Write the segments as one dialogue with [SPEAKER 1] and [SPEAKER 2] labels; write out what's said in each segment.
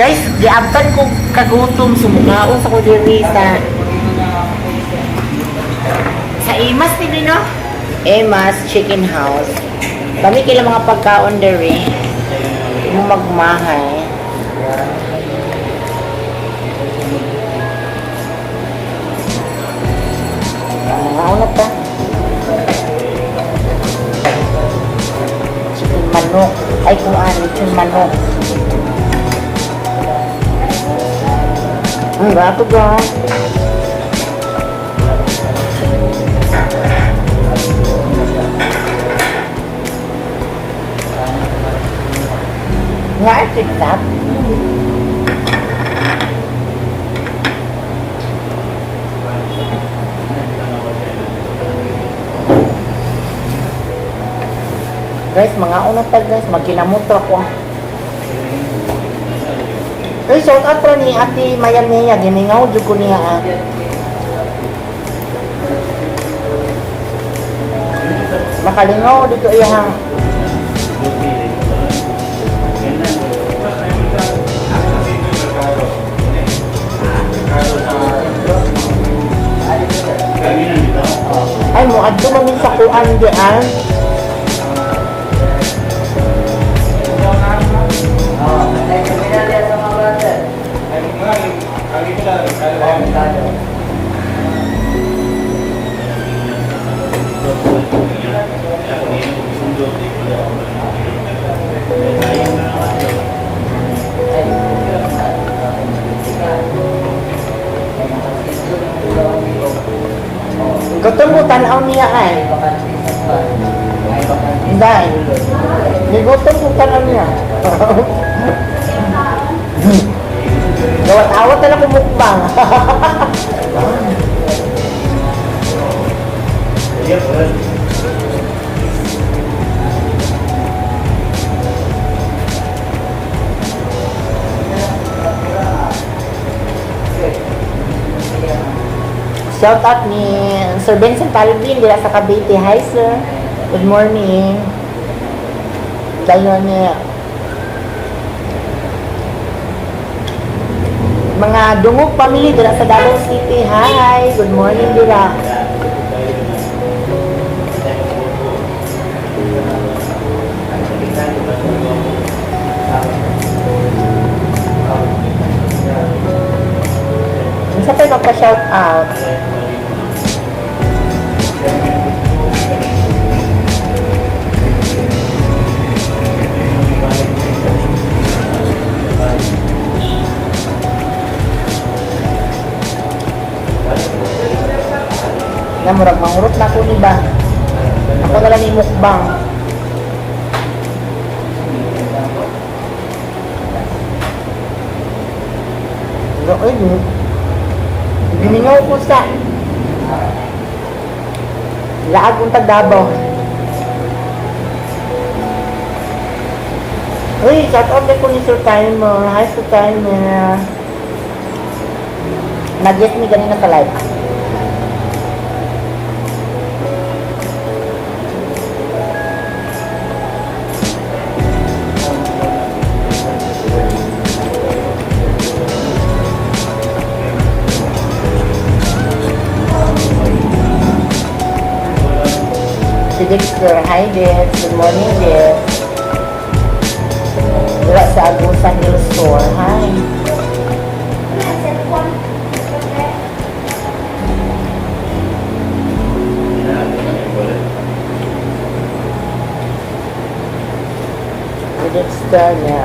[SPEAKER 1] Guys, giabtan ko kagutom, sumukaon sa ko diri sa Imas ni, no? Emas Chicken House. Kami kila mga pagkaon diri. Mo magmahay. Mga na ta. Chicken manok. Ay, kung ano, chicken manok. Ang gato ga. Nga, TikTok. Guys, mga una pa guys, magkinamot ako. Uy, shout out pro ni Ate Maya Maya, gimingaw jud ko niya ah. Makalingaw dito iyang. Ay, mo adto man min sa kuan di ah. Gutom mo tan-aw niya ay. Dahil, nigutom ko tan-aw niya. Gawat-awat na lang kumukbang. Shout out ni Sir Benson Palvin dila sa Cavite. Hi, sir. Good morning. Dayon ni mga dungog family dila sa Davao City. Hi. Good morning dila. Unsa pa magpa-shout out? Na murag mangurot na ko ni ba? Ako na lang ni mukbang. Ay, giningaw ko sa laag kong tagdabaw. Uy, shout out ko ni Sir Timer. Hi, Sir Timer. Nag-guest mi ganina sa live. Si Dexter. Hi, Dex. Good morning, Dex. Wala sa Agusan Hill Store. Hi. Si Dexter niya.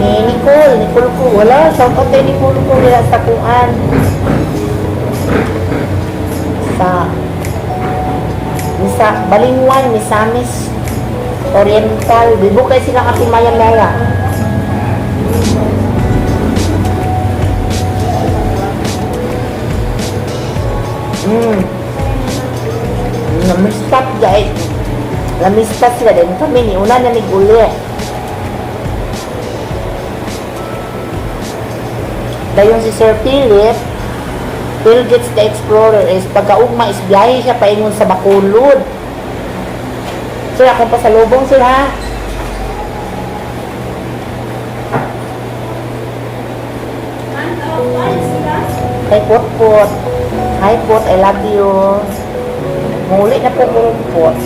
[SPEAKER 1] Ni Nicole. Nicole ko. Wala. Shout out kay Nicole ko. Wala sa kuan. Sa Misa, Balingwan, Misamis Oriental. Bibo kay sila kasi Maya Maya. Namistap guys. Namistap sila din kami ni una na uli. Dayon si Sir Philip, Phil Gates the Explorer is pagkaugma is biyahe siya paingon sa Bacolod. Sir, akong pasalubong, sir, ha? Kay Potpot. Hi Pot, I love you. Muli na po ko, Pot.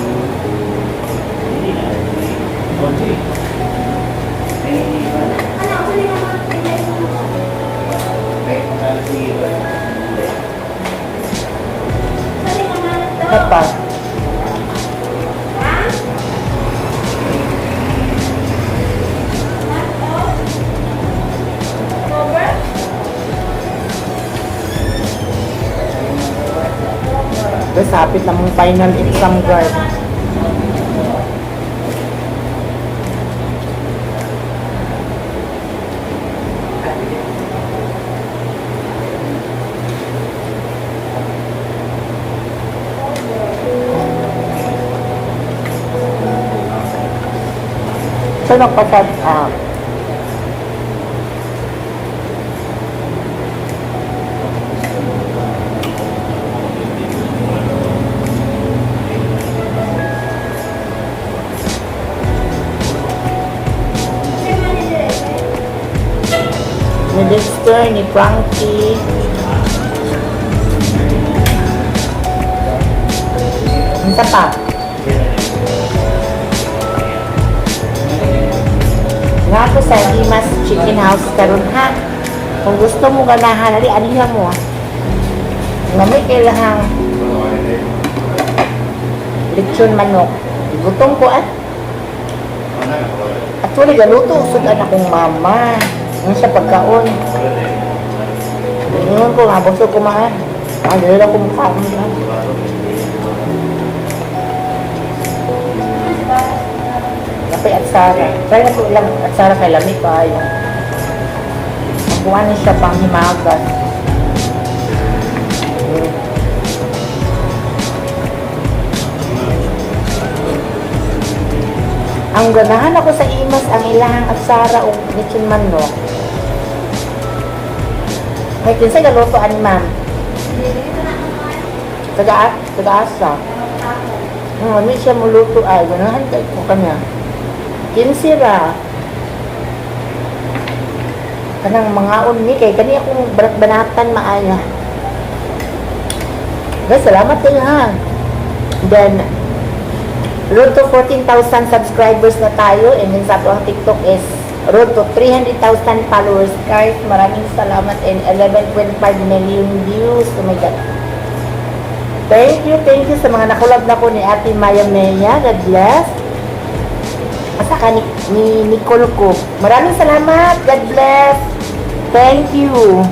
[SPEAKER 1] Ano pa? Guys, hapit na mong final exam, guys. So, nagpasad, ni Dexter, ni Frankie. Isa pa. Nga ako sa Imas Chicken House karon ha. Kung gusto mo ganahan, ali aniha mo. Ngamay kailangan lechon manok. Gutom ko ah. Actually, galuto usod anak kong mama. Ano siya pagkaon. Ngayon ko nga, busog ko ma. Ah, dili lang ko mukhaon. Kapay atsara. Try na ko ilang atsara kay lami kaayo. Ang kuha ni siya pang himagas. Ang ganahan ako sa Imas ang ilahang atsara o lechon manok. Kay kinsa galuto ani, ma'am? Taga taga-asa. Ano siya muluto ay ganahan kay ko kanya. Kinsi ra. Kanang mangaon ni kay kani akong banat-banatan maayo. Guys, salamat kayo ha. Then, road to 14,000 subscribers na tayo and then sa ato ang TikTok is road to 300,000 followers. Guys, maraming salamat and 11.5 million views. Oh my God. Thank you sa mga na-collab na ko ni Ate Maya Maya. God bless. Asa ka ni Nicole ko. Maraming salamat. God bless. Thank you.